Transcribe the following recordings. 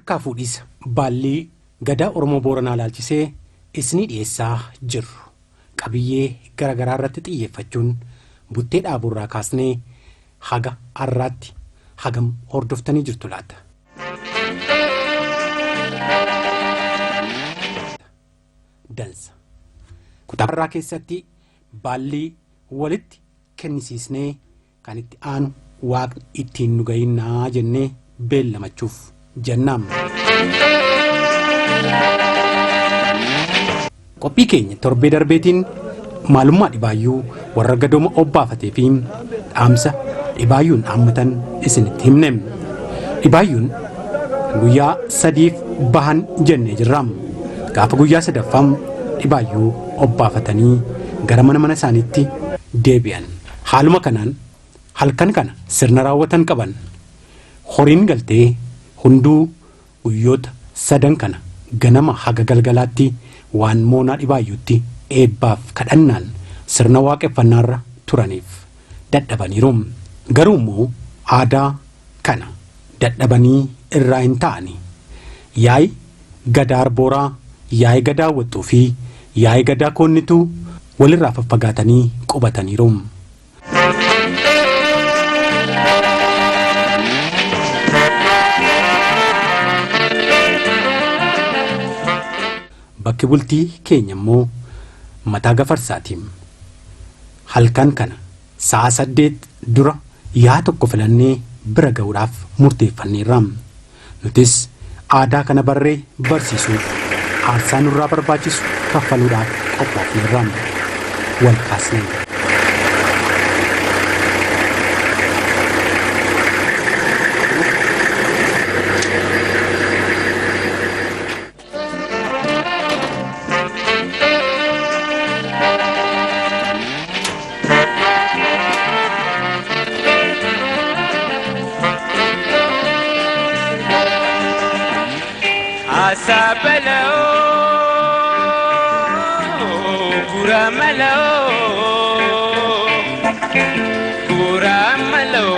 harkaa fuudhiisa baallii Gadaa Oromoo Booranaa laalchisee isinii dhiyeessaa jirru qabiyyee gara garaa irratti xiyyeeffachuun buttee dhaabuurraa kaasnee haga har'aatti hagam hordoftanii jirtu laata? Dansa. Kutaa har'aa keessatti baallii walitti kennisiisnee kan itti aanu waaqni ittiin nu gahinnaa jennee beellamachuuf jennaam. Qophii keenya torbee darbeetiin maalummaa dhibaayyuu warra gadooma obbaafatee fi dhaamsa dhibaayyuun dhaammatan isinitti himne. Dhibaayyuun guyyaa sadiif bahan jennee jirra. Gaafa guyyaa sadaffaa dhibaayyuu obbaafatanii gara mana mana isaaniitti deebi'an. Haaluma kanaan halkan kana sirna raawwatan qaban. Horiin galtee hunduu guyyoota sadan kana ganama haga galgalaatti waan moonaa dhibaayyuutti eebbaaf kadhannaan sirna waaqeffannaarra turaniif dadhabaniiru. Garuu immoo aadaa kana dadhabanii irraa hin ta'ani. Yaa'i Gadaa Arbooraa, yaa'i Gadaa Waxxuu fi yaa'i Gadaa Koonnituu walirraa faffagaatanii qubataniiru. Bakki bultii keenya immoo mataa gafarsaati. Halkan kana sa'a 8 dura yaa tokko filannee bira ga'uudhaaf murteeffanneerra. Nutis aadaa kana barree barsiisuuf aarsaa nurraa barbaachisu kaffaluudhaaf qophoofneerra. Wal kaasne. Asabaloo guramaloo guramaloo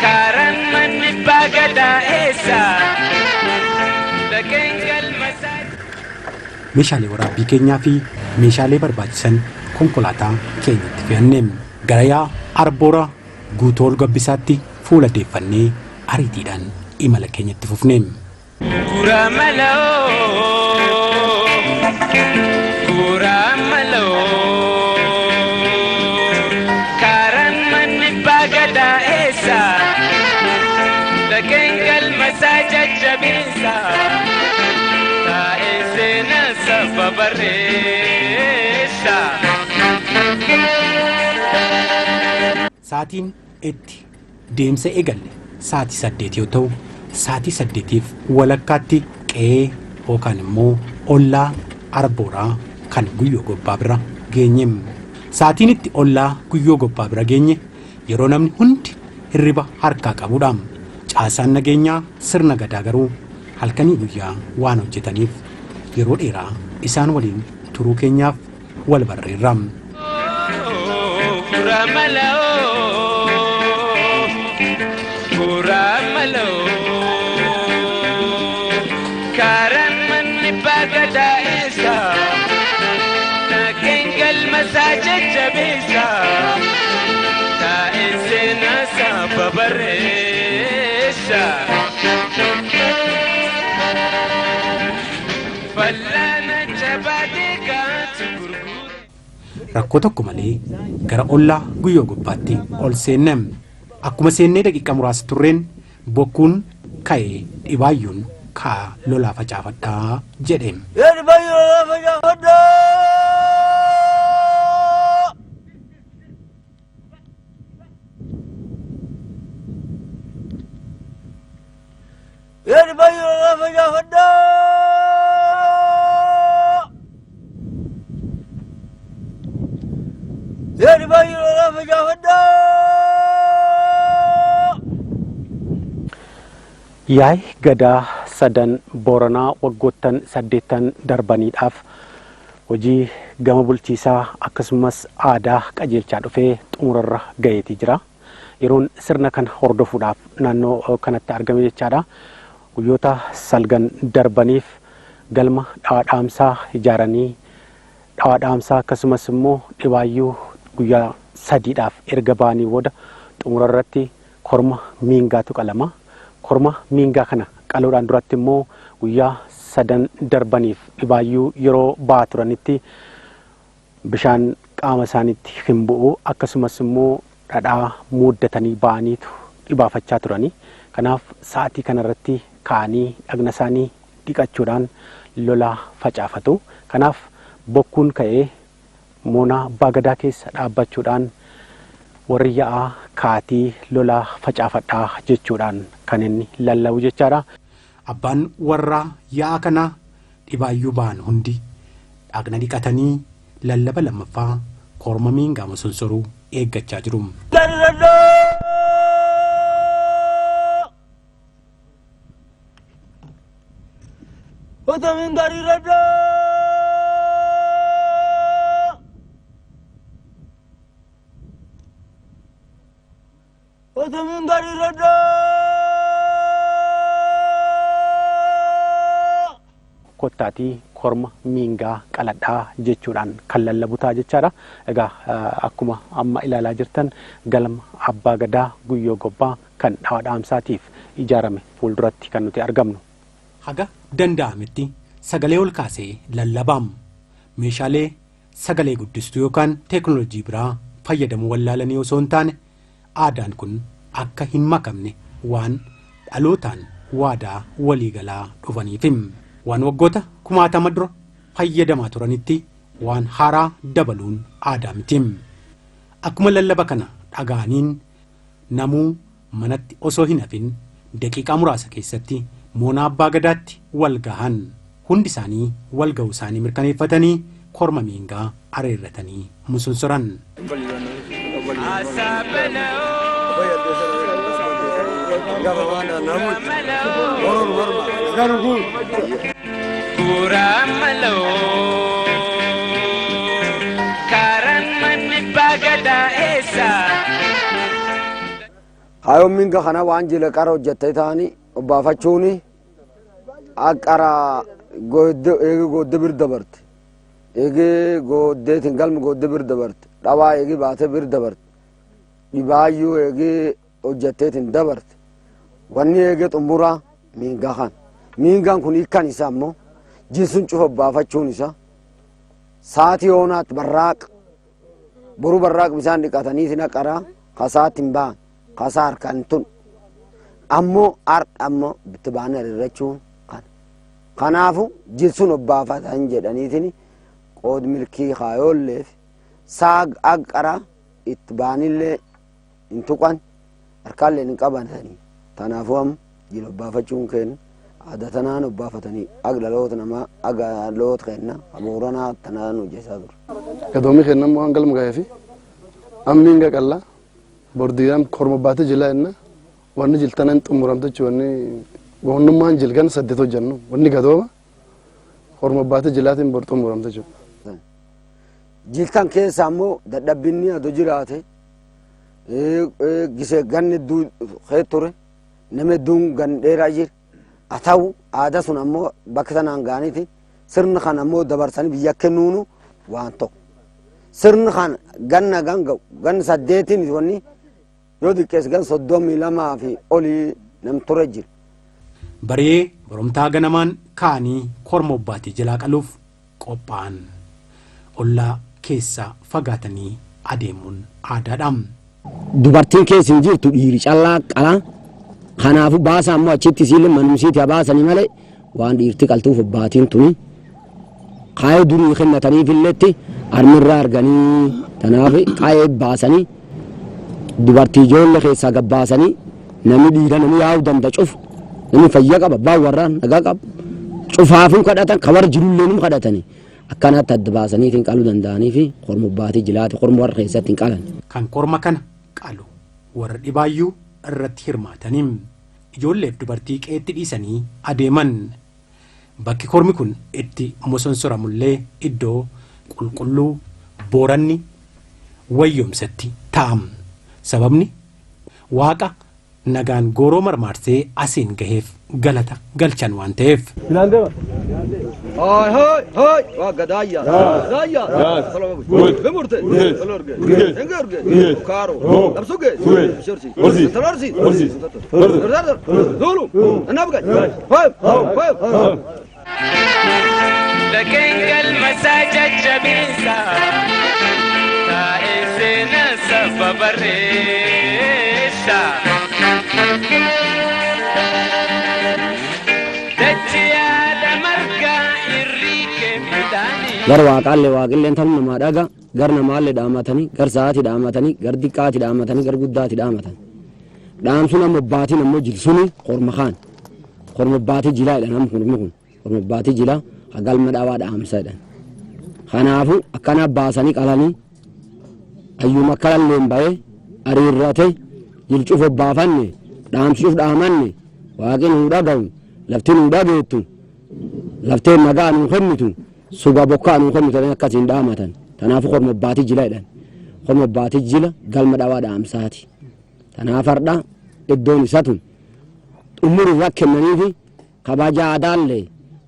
karaan manni baagadaa eessa dhaqeen galma isaa. Meeshaalee waraabbii keenyaa fi meeshaalee barbaachisan konkolaataa keenyatti fe'anne. Gara yaa Arboora Guutoo ol Gabbisaatti fuula deeffannee ariitiidhaan imala keenya itti fufne. Guramaloo guramaloo karaan manni baagadaa eessa dhaqeen galma isaa jajjabeessa taa'ee seenaa saba barreessa. Sa'aatiin itti deemsa eegalle sa'aatii 8 yoo ta'u, sa'aatii saddeetiif walakkaatti qe'ee yookaan immoo ollaa Arbooraa kan Guyyoo Gobbaa bira geenye. Sa'aatiin itti ollaa Guyyoo Gobbaa bira geenye yeroo namni hundi hirriba harkaa qabudha. Caasaan nageenyaa sirna Gadaa garuu halkanii guyyaa waan hojjetaniif yeroo dheeraa isaan waliin turuu keenyaaf wal barreerra. Karaan manni baagadaa eessa dhaqeen galma isaa jajjabeessa taa'ee seenaa saba barreessa. Fallaana jabaatee gaatu gurgure. Rakkoo tokko malee gara ollaa Guyyoo Gobbaatti ol seenne. Akkuma seennee daqiiqaa muraasa turreen bokkuun ka'ee dhibaayyuun ka'aa lolaa facaafadhaa jedhe. Yaa dhibaayyuu lolaa facaafadhaa! Yaa dhibaayyuu lolaa facaafadhaa! Yaa dhibaayyuu lolaa facaafadhaa! Yaa'i Gadaa sadan Booranaa waggoottan saddeettan darbaniidhaaf hojii gama bulchiisaa akkasumas aadaa qajeelchaa dhufee xumurarra gaheetii jira. Yeroon sirna kana hordofuudhaaf naannoo kanatti argame jechaadha. Guyyoota salgan darbaniif galma dhawaa dhaamsaa ijaaranii dhawaa dhaamsaa akkasumas immoo dhibaayyuu guyyaa sadiidhaaf erga ba'anii booda xumura irratti korma miingaatu qalama. Korma miingaa kana qaluudhaan duratti immoo guyyaa sadan darbaniif dhibaayyuu yeroo ba'aa turanitti bishaan qaama isaaniitti hin bu'u, akkasumas immoo dhadhaa muuddatanii ba'aniitu dhibaafachaa turanii. Kanaaf sa'aatii kanarratti ka'anii dhagna isaanii dhiqachuudhaan lolaa facaafatu. Kanaaf bokkuun ka'ee moonaa abbaa gadaa keessa dhaabbachuudhaan warri yaa'aa kaatii lolaa facaafadhaa jechuudhaan kan inni lallabu jechaadha. Abbaan warraa yaa'aa kanaa dhibaayyuu ba'an hundi dhagna dhiqatanii lallaba lammaffaa korma miingaa masonsoruu eeggachaa jiru. Kottaatii korma miingaa qaladhaa jechuudhaan kan lallabu ta'a jechaadha. Egaa akkuma amma ilaalaa jirtan galma abbaa gadaa Guyyoo Gobbaa kan dhawaa dhaamsaatiif ijaarame fuulduratti kan nuti argamnu. Haga danda'ametti sagalee ol kaasee lallabaam. Meeshaalee sagalee guddistuu yookaan teekinooloojii biraa fayyadamuu wallaalanii osoo hin taane aadaan kun akka hin makamne waan dhalootaan waadaa waliigalaa dhufaniif. Waan waggoota kumaatama dura fayyadamaa turanitti waan haaraa dabaluun aadaa miti. Akkuma lallaba kana dhaga'aniin namuu manatti osoo hin hafin daqiiqaa muraasa keessatti moonaa abbaa gadaatti wal gahan. Hundi isaanii wal ga'uu isaanii mirkaneeffatanii korma miingaa areerratanii musonsoran. Kaayoon minga kana waan jila qara hojjettee ta'anii obbaafachuuni qara eegi goodde bir dabarte, eegi gooddeetiin galma goodde bir dabarte, dhawaa eegi baatee bir dabarte, dhibaayyuu eegi hojjetteetiin dabarte, wanni eegi xumuraa minga kana. Mingaan kun hiikkaan isaa ammoo jinsuun cufa obbaafachuun isaa sa'aatii yoonaatti barraaqa boru barraaqa bisaan dhiqatanii naqaraa kasaatti hin ba'an kasaa harkaan tun ammoo har'a ammoo itti ba'anii hiriirrachuun kana. Kanaafu jinsuun obbaafatan jedhaniitiin qood milkii kaayoolleef saa aqaraa itti ba'anillee hin tuqan harkaallee hin qabatanii. Kanaafuu amma jila obbaafachuun keenya aadaa tanaan obbaafatanii ag dhaloota namaa ag dhaloota keenya abooranaa tanaan hojjechaa ture. Gadoomii keenya immoo hangalma ga'ee fi ammiin qallaa bordiidhaan korma baatee jilaa jenna wanni jiltanan xumuramte jechuun wanni wannummaan jilgan saddeet hojjennu wanni gadooma korma baatee jilaatiin bor xumuramte jechuudha. Jiltan keessa ammoo dadhabbinni adoo jiraate gisee ganni hedduu ture nama hedduun gan dheeraa jira. Haa ta'u aadaa sun ammoo bakka sanaan ga'aniiti sirna kana ammoo dabarsanii biyya kennuunu waan tokko. Sirni kana ganna gan ga'u ganna saddeetiin wanni yoo xiqqeesse gan 32 fi olii nam ture jira. Baree boromtaa ganamaan ka'anii korma obbaatii jalaa qaluuf qophaa'an. Ollaa keessaa fagaatanii adeemuun aadaadha. Dubartiin keessa hin jirtu dhiiri callaa qalaa. Kanaafuu baasa ammoo achitti isiillee manumsiiti haa baasanii malee waan dhiirti qaltuuf obbaatiin tuni kaayee durii kennataniif illeetti harmirraa arganii tanaaf kaayee baasanii dubartii ijoollee keessaa gabbaasanii namni dhiira namni yaa'uu danda'a cufu namni fayyaa qaba abbaan warraa nagaa qaba cufaafuu kadhatan ka warra jirullee num kadhatanii akkanatti adda baasanii qaluu danda'anii fi korma obbaatii jilaati korma warra keessatti hin qalan. Kan korma kana qalu warra dhibaayyuu irratti hirmaatanii ijoolleef dubartii qeetti dhiisanii adeeman. Bakki kormi kun itti mosonsoramullee iddoo qulqulluu booranni wayyoomsetti ta'am. Sababni Waaqa nagaan gooroo marmaarsee asiin gaheef galata galchan waan ta'eef. Hoy hoy hoy waa gadaaya gadaaya bimurte olorge engorge kaaro absuge shorsi talorsi dulu anabga hoy hoy. Dhaqeen galma isaa jajjabeessa. Taa'ee seenaa saba barreessa. Dachi yaada margaa irrii kee midhaanii. Gar waaqaallee waaqilleen tan namaa dhaga, gar namaallee dhaamatanii, gar sa'aati dhaamatanii, gar diqqaati dhaamatanii, gar guddaati dhaamatan. Dhaamsun ammoo baatiin ammoo jilsuni korma kaan korma baatii jilaa jedhan. Amma kun korma baatii jilaa hagalma dhaawaa dhaamsa jedhan. Kanaafu akkana baasanii qalanii ayyuma akkalalleen bahee ariirrate jilcuuf obbaafanne, dhaamsuuf dhaamanne, waaqni nuu dhagahu, lafti nuu dhageettu, lafteen nagaa nuu kennitu, suga bokkaa nuu kennitu akkasiin dhaamatan. Tanaafu korma baatii jila jedhan. Korma baatii jila galma dhawaa dhaamsaati. Tanaaf hardha iddoon isatu xumuru irra kennaniifi kabaja aadaallee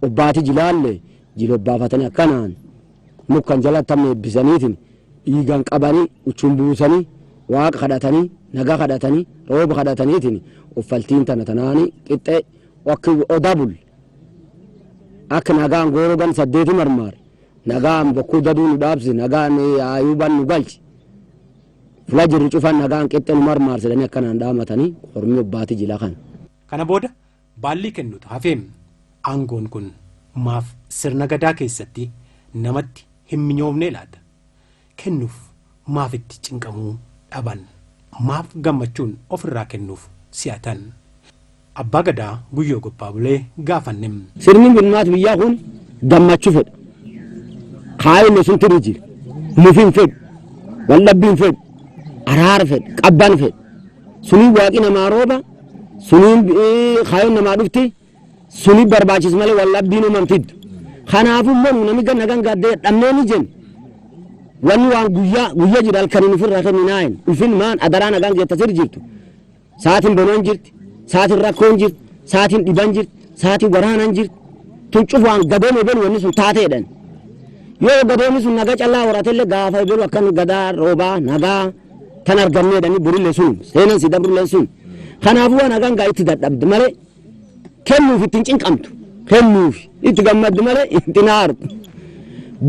obbaatii jilaallee jila obbaafatanii akkanaan mukkan jalatti amma eebbisaniitiin dhiigan qabanii uchuun buusanii waaqa kadhatanii, nagaa kadhatanii, rooba kadhataniitiin uffaltiin tana tanaani qixxee akka odaa bulle, akka nagaan gooroo gan saddeeti marmaare, nagaan bokkuu daduu nu dhaabsi, nagaan ayuuban nu galchi, fula jirru cufan nagaan qixxee nu marmaarsedhanii akkanaan dhaamatanii hormi obbaatii jila kana. Kana booda baallii kennutu hafeem. Aangoon kun maaf sirna gadaa keessatti namatti hin minyoofnee laata? Kennuuf maaf itti cinqamuu dhaban? Maaf gammachuun ofirraa kennuuf si'atan? Abbaa Gadaa Guyyoo Gobbaa Bulee gaafanne. Sirni bulmaata biyyaa kun gammachuu fedha. Kaayillee sun tiri jira. Mufin fedhu. Waldhabbiin fedhu. Araara fedha. Qabban fedha. Suniin waaqi namaa rooba. Suniin kaayoon namaa dhufti. Suni barbaachisu malee waldhabbiin uumamtiddu. Kanaafuu immoo namni ganna gan gaddee dhabnee ni jennu. Wanni waan guyyaa guyyaa jira halkaniin ofirraa kenninaayin. Ulfin maan adaraa nagaan geetta sirri jirtu. Saatiin bonoon jirti. Saatiin rakkoon jirti. Saatiin dhiban jirti. Saatiin waraanan jirti. Tun cufu waan gadoome ebelu wanni sun taateedhan. Yoo gadoomni sun nagaa callaa horatellee gaafa ebelu akkan gadaa roobaa nagaa tan arganneedhani burillee sun seenan si dabrullee sun. Kanaafuu waan hagan gaa itti dadhabde malee kennuuf ittiin cinqamtu, kennuuf itti gammaddu malee itti naartu.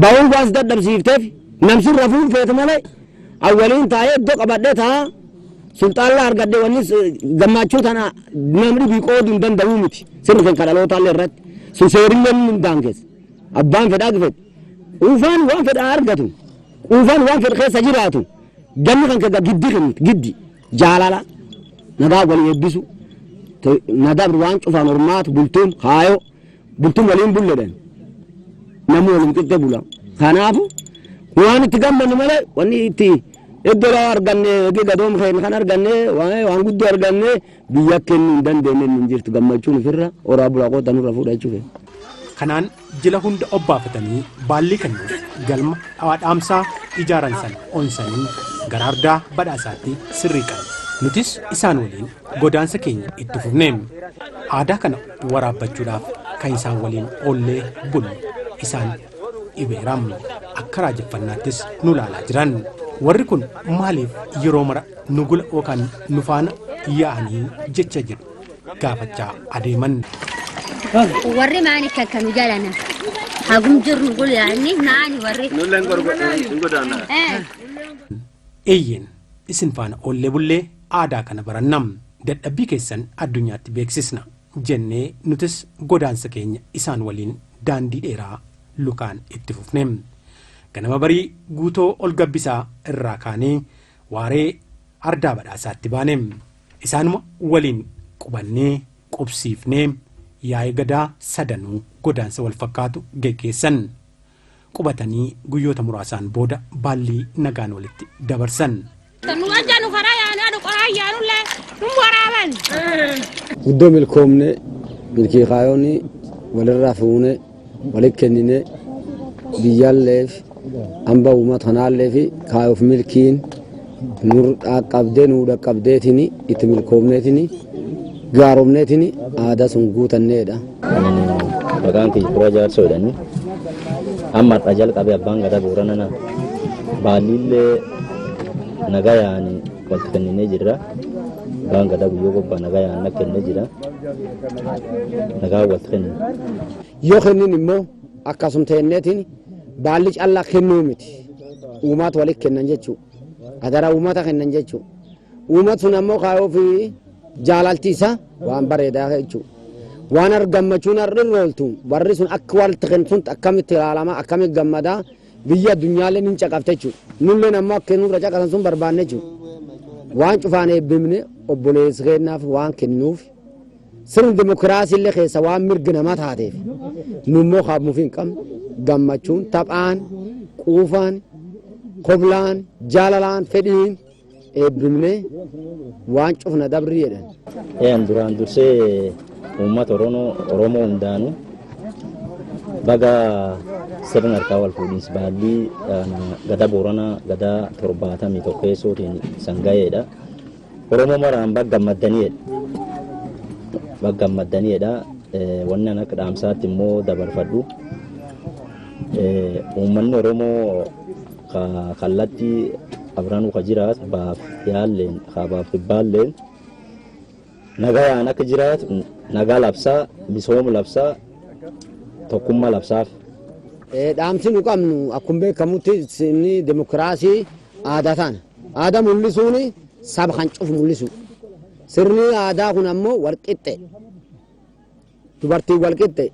Ba'uun waan si dadhabsiifteef namsun rafuun feetu malee awwaliin taa'ee iddoo qabadhee taa'aa sulxaanlaa argadhe wanni gammachuu tana namni bii qooduu hin danda'uu miti. Sirni kan kadhalootaallee irratti sun seerillee hin daangeessa. Abbaan fedhaa fedhe quufaan waan fedha argatu, quufaan waan fedhe keessa jiraatu, ganni kan kega giddi kennitu giddi jaalala nagaa walii eebbisu nadabru waan cufaan hormaatu bultuun kaayoo bultuun waliin bulledhan namni waliin qixxe bula. Kanaafu waan itti gammannu malee wanni itti iddoo arganne eegee gadoom keenya kan arganne waan guddoo arganne biyya kennuu hin dandeenye hin jirtu, gammachuun ofirra horaa bulaa qoota nurra fuudhachuu feena. Kanaan jila hunda obbaafatanii baallii kennuuf galma dhawaa dhaamsaa ijaaran sana onsanii gara ardaa badhaasaatti sirriiqan. Nutis isaan waliin godaansa keenya itti fufne. Aadaa kana waraabbachuudhaaf kan isaan waliin oollee bulle isaan dhibeeram. Akka raajeffannaattis nu laalaa jiran. Warri kun maaliif yeroo mara nu gula yookaan nu faana yaa'anii jecha jedhu gaafachaa adeeman. Warri maani kan kanu jalana hagum jirru gulyaani maani warri. Nulleen godaanna. Eeyyeen, isin faana oollee bullee aadaa kana barannam, dadhabbii keessan addunyaatti beeksisna jennee nutis godaansa keenya isaan waliin daandii dheeraa lukaan itti fufne. Ganama barii guutoo ol gabbisaa irraa kaanee waaree ardaa badhaasaatti baane. Isaanuma waliin qubannee qubsiifnee yaa'ii gadaa sadanuu godaansa wal fakkaatu geggeessan. Qubatanii guyyoota muraasaan booda baallii nagaan walitti dabarsan. Nu wajjanu karaa yaanu adu qoraa yaanullee nu waraaban. Guddoo milkoomne, milkii kaayoonni walirraa fuune walit kennine, biyyaalleef hamba uummata kanaallee fi kaayoof milkiin. Nur dhaqqabdee nuu dhaqqabdeetiin itti milkoomneetiin gaaromneetiin aadaa sun guutanneedha. Maqaan kiyya Kuraa Jaarsoo jedhani. Amma har'a jalqabe abbaan gadaa Boorana baalliillee nagayaan walitti kenninee jirra. Abbaan gadaa Guyyoo Gobbaa nagayaan na kennee jira. Nagaa walitti kenne. Yoo kennin immoo akkasum teenneetiin baalli callaa kennuu miti. Uumaatu walitti kennan jechuudha. Adara uummata kennan jechuudha. Uummati sun ammoo kaayoo fi jaalalti isaa waan bareedaa jechuudha. Waan gammachuun har'a irra ooltu warri sun akka walitti kennu sun akkamitti ilaalama, akkamitti gammadaa, biyya addunyaallee ni caqabte jechuudha. Nulleen ammoo akka nurra caqasan sun barbaanne jechuudha. Waan cufaan eebbifne obboleessa keenyaaf waan kennuuf, sirni dimokiraasii illee keessa waan mirgi namaa taateef, nummoo kaamuuf hin qabnu gammachuun, taphaan, quufaan, koblaan, jaalalaan, fedhiin eebbifne waan cufna dabrii jedhan. Een duraan dursee uummata Oromoo hundaanuu baga sirna harkaa wal fuudhinsi baallii gadaa Booranaa gadaa 71ffaatiin san ga'eedha. Oromoo maraan baga gammaddaniidha. Baga gammaddaniidha. Wanni an akka dhaamsaatti immoo dabarfadhu. Uummanni Oromoo kallattii abranuu ka jiraatu baaf yaalleen kaabaaf kibbaalleen nagayaan akka jiraatu, nagaa labsaa, misooma labsaa, tokkummaa labsaaf. Dhaamsi nu qabnu akkuma beekamutti sirni dimokiraasii aadaa taana. Aadaa mul'isuun saba kan cufu mul'isu. Sirni aadaa kun ammoo walqixxe. Dubartiin walqixxe,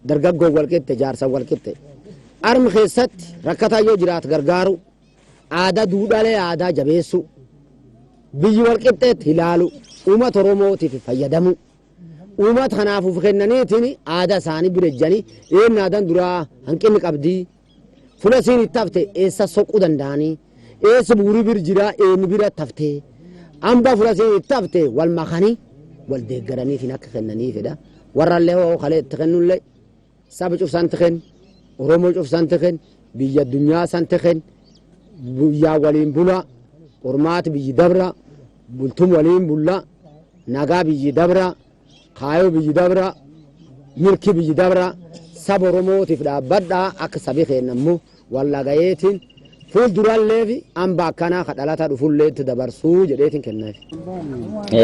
dargaggoon walqixxe, jaarsan walqixxe. Armi keessatti rakkataa yoo jiraatu gargaaru, aadaa duudhaalee aadaa jabeessu, biyyi walqixxeetti ilaalu, uummata Oromootiif fayyadamu. Uummata kanaaf uf kennaniitiin aadaa isaanii bira ejjanii eenyu aadaan duraa hanqinni qabdii. Fula isiin itti hafte eessa soquu danda'anii, eessa buurii bir jiraa, eenyu bira tafte, hamba fula isiin itti hafte wal makanii wal deeggaraniitiin akka kennaniifidha. Warrallee hoo kalee itti kennullee saba cufsanti kennu, Oromoo cufsanti kennu, biyya addunyaa santi kennu, biyyaa waliin bula, qormaati biyyi dabra, bultum waliin bulla, nagaa biyyi dabra, kaayoo biyyi dabra, milki biyyi dabra, saba Oromootiif dhaabbadhaa akka sabi keenya immoo wallagayeetiin fuuldurallee fi hamba akkanaa ka dhalata dhufullee itti dabarsuu jedheetiin kennaaf.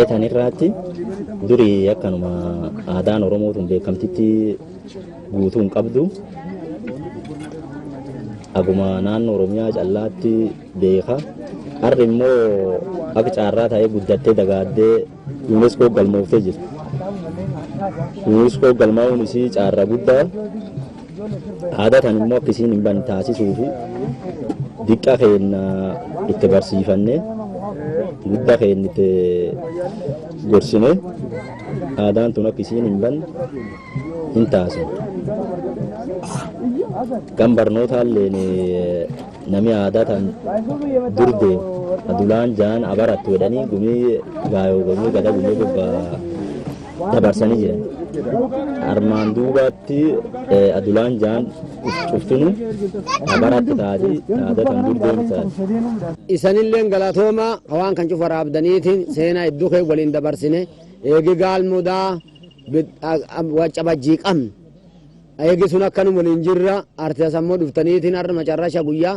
Tan irraatti durii akkanuma aadaan Oromoo tun beekamtitti guutuu hin qabdu. Aguma naannoo Oromiyaa callaatti beeka. Har'i immoo akka caarraa ta'ee guddattee dagaaddee UNESCO galmooftee jirti. UNESCO galmaa'uun isii caarraa guddaa. Aadaa tan immoo akka isiin hin banne taasisuu fi diqqa keenya itti barsiifannee, guddaa keenya itti gorsine, aadaan tun akka isiin hin banne hin taasifne. Gan barnootaallee nami aadaa tan dur deemu adulaan jaan abarattu jedhanii gumii gaayoo gumii gada gumii gubbaa dabarsanii jiran. Armaan duubaatti adulaan jaan cuftunu abaratti taati aadaa tan dur deemu taati. Isanilleen galatooma waan kan cufa raabdaniitiin seenaa hedduu kee waliin dabarsine eegi gaalmudaa waccabajjii qabnu. Eegi sun akkanum waliin jirra artias ammoo dhuftaniitiin har'a macarrasha guyyaa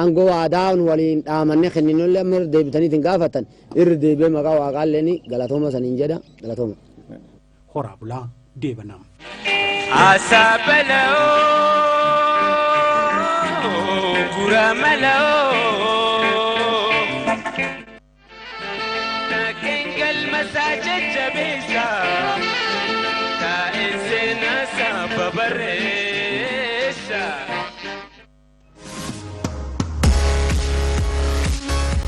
aangoo aadaa waliin dhaamanne kenninollee amma irra deebitaniitiin gaafatan irra deebi'ee maqaa waaqaalleen galatooma saniin jedha, galatooma. Horaa bulaa deebanam. Asabaloo guramaloo Nakeen galmasaa jajjabeessa taa'ee seenaa isaa babarreessa.